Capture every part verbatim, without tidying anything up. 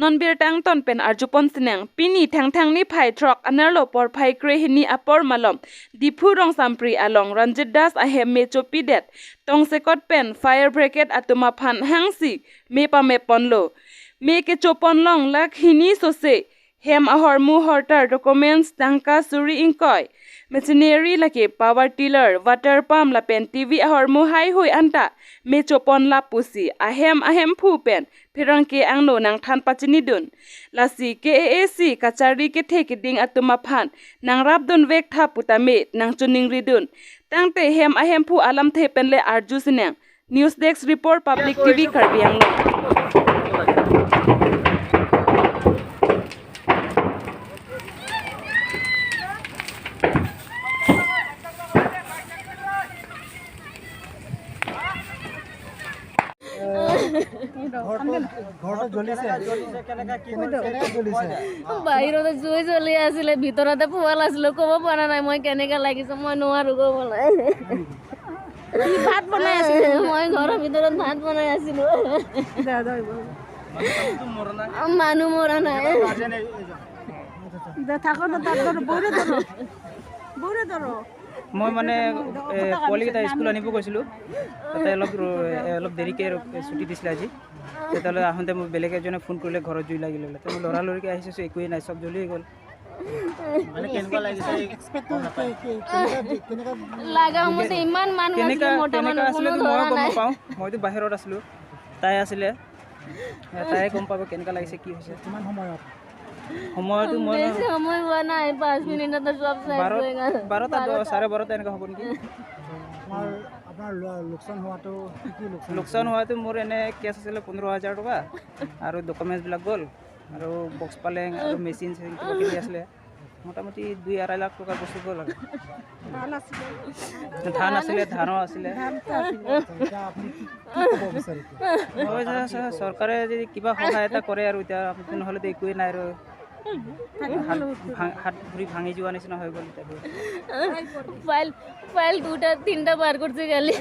Non birta angton pen arjupon sinang, pini Thangthang niphai throk anerlo porphai krehini apor malom Diphu Rongsampri along Ranjit Das ahem me chopidet tongsekot pen fire brigade atum aphan hangsi me pameponlo. Me kechopon long lakh hini sose hem ahormu hortar documents tangka suri ingkoi, machinery lake power tiller, water pump lapen T V ahormu haihui anta me chopon lap pusi ahem ahemphu pen pherangke angno nangthan pachinidun. Lasi K A A C kachari kethe keding atum aphan nangrapdun vek tha putame nangchoningridun. Tangte hem ahemphu alamthe penle arju sinang. News Desk Report, Public T V, Karbi Anglong. ঘৰটো, ঘৰটো জ্বলিছে। কেনেকে জ্বলিছে? বাহিৰতে জুই জ্বলি আছিলে, ভিতৰতে পোৱাল আছিলো, ক'ব পৰা নাই মই কেনেকে লাগিছে, মই নোৱাৰো ক'বলৈ। কি ভাত বনাই আছিলে? মই ঘৰৰ ভিতৰত ভাত বনাই আছিলো। দে, দে, দে। মানুহ মৰা নাই। দে, থাকো না, তাত ধরো, বৌরে ধরো। বৌরে ধরো। মই মানে, এ, পোৱালিকেইটা স্কুল আনিব গৈছিলোঁ। তাতে অলপ ৰ-, এ, অলপ দেৰিকে ৰ-, ছুটি দিছিলে আজি। তেতিয়াহ'লে আহোঁতে মোক বেলেগ এজনে ফোন কৰিলে, "ঘৰত জুই লাগিলে" বোলে। তে মই লৰালৰিকে আহিছোঁ, একোৱেই নাই, চব জ্বলিয়ে গ'ল। মানে কেনেকুৱা লাগিছে? এক্সপেক্ট কি, কি, কেনেকা, কেনেকা লাগা মতে ইমান মানুহ আছিলে, কেনেকা, মতা কেনেকা মানুহ, আছিলে কোনো এইটো ময়ো ধৰা গম নাই। নাপাওঁ, মইতো বাহিৰত আছিলোঁ, তাই আছিলে। এ, তাই গম পাব কেনেকা লাগিছে, কি হৈছে। কিমান সময়ত? সময়তো মই বেছি সময় হোৱা নাই, পাঁচ মিনিটতে চব শেষ বাৰ-, হৈ গ'ল। বাৰটা দহ, বাৰটা। চাৰে বাৰটা এনেকা হ'ব নেকি? আপোনাৰ, আপোনাৰ লো-, লোকচান হোৱাটো কি কি লোকচান লোকচান হৈছিলে? হোৱাটো মোৰ এনে কেছ আছিলে পোন্ধৰ হাজাৰ টকা আৰু ডকুমেণ্টছবিলাক গ'ল আৰু বক্স পালেং আৰু মেচিন চেচিন কিবা কিবি আছিলে। মোটামুটি দুই আঢ়ৈ লাখ টকাৰ বস্তু গ'ল আৰু। ধান আছিলে। ধান আছিলে, ধানো আছিলে। ধানটো আছিলে। আচ্ছা, এতিয়া আপুনি কি, কি ক'ব বিচাৰিছে? মই যে চ-, চৰকাৰে যদি কিবা সহায় এটা কৰে আৰু এতিয়া, নহ'লেতো একোৱেই নাই আৰু। থাকিব হাত, লাগিব। ভাং-, হাত ভৰি ভাঙি যোৱা নিচিনা হৈ গ'ল এতিয়া। ফাইল, ফাইল দুটা তিনটা বাৰ কৰিছে কালি।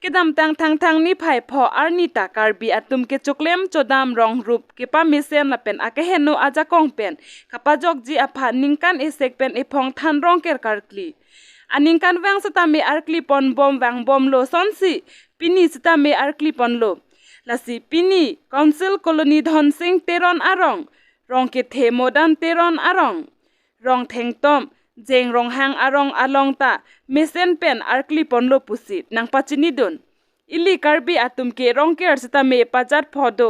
Kedamtang Thangthang niphai pho arni ta Karbi atum kechoklem chodam rong rup kepamesen lapen akeheno ajakong pen kapajokji aphan ningkan esek pen ephong than rongker karkli. Aningkanvang setame arkli ponbom vangbomlo sonsi pini setame arkli ponlo. Lasi pini Council Colony Dhonsing Teron arong, Rongkethe Modan Teron arong, Rongthengtom, Jeng Ronghang arong along ta mesen pen arkli ponlo pusi nangpachinidun. Ili Karbi atum ke rongker setame pajat pho do,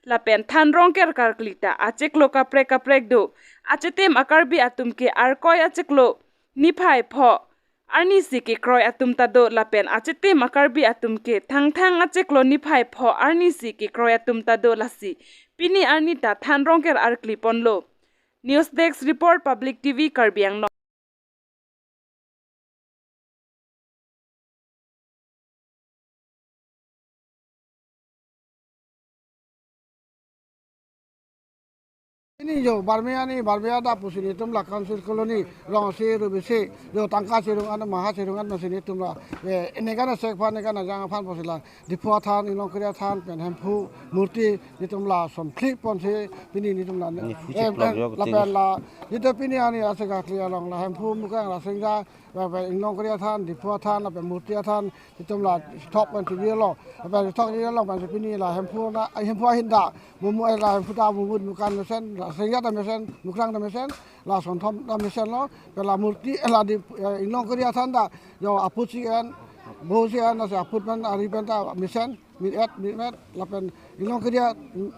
lapen than rongker karkli ta achiklo kaprek kaprek do. Achitim a-Karbi atum ke Arkoi achiklo niphai pho arnisi kekroi atum ta do, lapen achitim a-Karbi atum ke Thangthang achiklo niphai pho arnisi kekroi atum ta do, lasi pini arni ta than rongker arkli ponlo. News Desk Report, Public T V, Karbi Anglong. Ini jo, barme ani, barme ada pusi nelitum la Council Colony, rong isi rup isi, jo tangka sirung an, maha sirung an masi nelitum la, eh, ini kan sek aphan, ini kan ajang aphan pusi la, Diphu athan, Inglongkiri athan, pen Hemphu murti, nelitum lason kli ponsi, pini nelitum la, ini fuji eh, plok eh, jo lapen betul. La, nelitum pini ani asek akli along la, Hemphu Mukrang Rasinja, lapen Inglongkiri athan, Diphu athan, lapen murti athan, nelitum la thok pen chojilo, lapen thok chojilo pen pini la Hemphu na, Hemphu ahin ta, mumu, eh, la Hemphu ta mumu mukan mesen, Rasinja ta mesen, Mukrang ta mesen, lason thom ta mesenlo, pen la murti, eh, la di, eh, Inglongkiri athan ta, jo aput si en, bo si en, lasi aput pen, ari pen ta mesen, mit et, mit met, lapen Inglongkiri,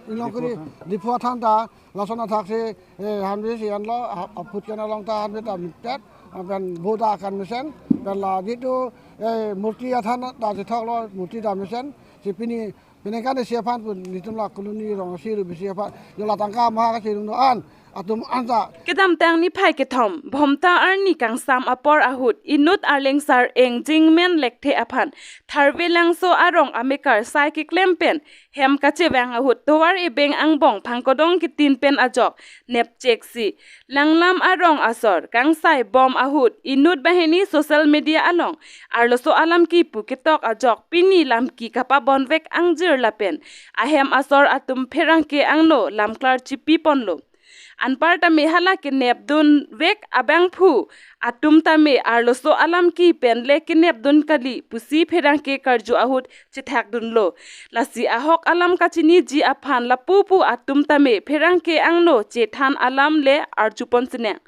Inglongkiri, Diphu athan ta, lason athaksi, eh, hanvi si enlo, a-, aput ken along ta hanvi ta mit et, lapen bo ta akan mesen, pen la jitu, eh, murti athan ta chethoklo, murti ta mesen, si pini, pini kan isi aphan pu nelitum la colony rong isi rup isi aphan, jo la tangka maha kasirung do an, atum anta. Kedamtang niphai kethom Bhomta arni kangsam apor ahut inut Arlengsar Engjingmen Lekthe aphan Tharve Langso arong amekar sai keklem pen hem kachevang ahut tovar ebeng angbong phangkodong kitin pen ajok nepchek si Langlam arong asor kangsai bom ahut inut banghini social media along arloso alam kipu ketok ajok pini lamki kapabonvek angjir lapen ahem asor atum pherangke angno lamklar chipi ponlo. Anparta me hala kenepdunvek abangphu atum tame arloso alam kipen le kenepdun kali pusi pherangke karju ahut chethakdunlo. Lasi ahok alam kachiniji aphan lapupu atum tame pherangke angno chethan alam le arjupon sinang.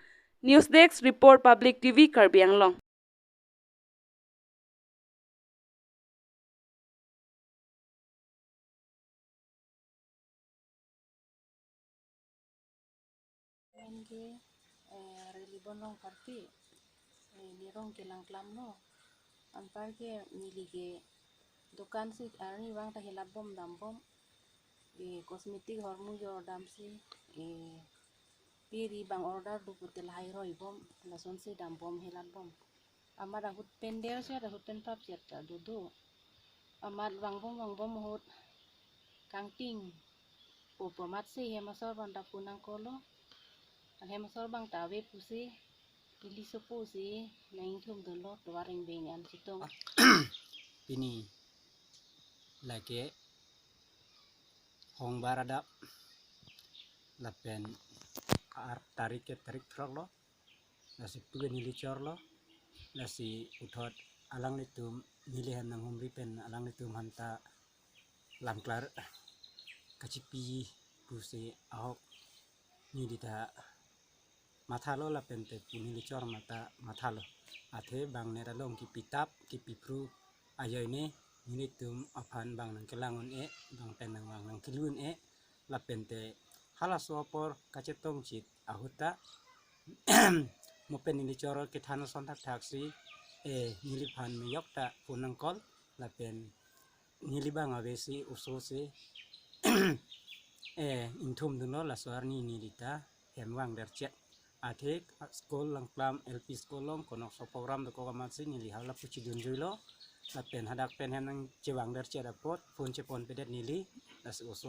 News Desk Report, Public T V Karbi Anglong. Pen ke, eh, rally bon long party, eh, nerong kelang klamlo. Anpar ke neli ke dokan si arni vang ta helat bom dam bom. Eh, cosmetic hormu jor dam si, eh, piri bang order do putel hai roi bom, lason si dam bom helat bom. Amat ahut pen der si ahut pen prap siat ta dodo. Amat vang bom vang bom ahut kangting. Popo amat si hem asor bang ta phone nangkolo. An hem asor bang ta ave pusi ili sopo si nang ingthum dunlo tovar ebeng an chetong. Pini lake hongbar adap lapen ar tarik ke tarik throk lo. Lasi puke neli chorlo, lasi puthot alanglitum neli hem nanghumri pen alanglitum aphan ta lamklar kachipi pusi ahok neli ta mathalo lapen te pu neli chor mata mathalo. Athe bang net along kipitap kipiphru ajoine nelitum aphan bang nangkelang un-e, bang pen nang bang nangkelu un-e, lapen te halaso apor kachetong chit ahut ta mo pen neli chor kethan ason thakthak si, eh, neliphan mejok ta phone nangkol lapen neli bang ave si oso si, eh, ingthum dunlo laso arni neli ta hem vang derchet. Athe school langklam L P school along konokso program dokok amat si neli hala puchi dunjuilo. Lapen hadak pen hem nangchevang derchet apot phone cheponpedet neli. Lasi oso.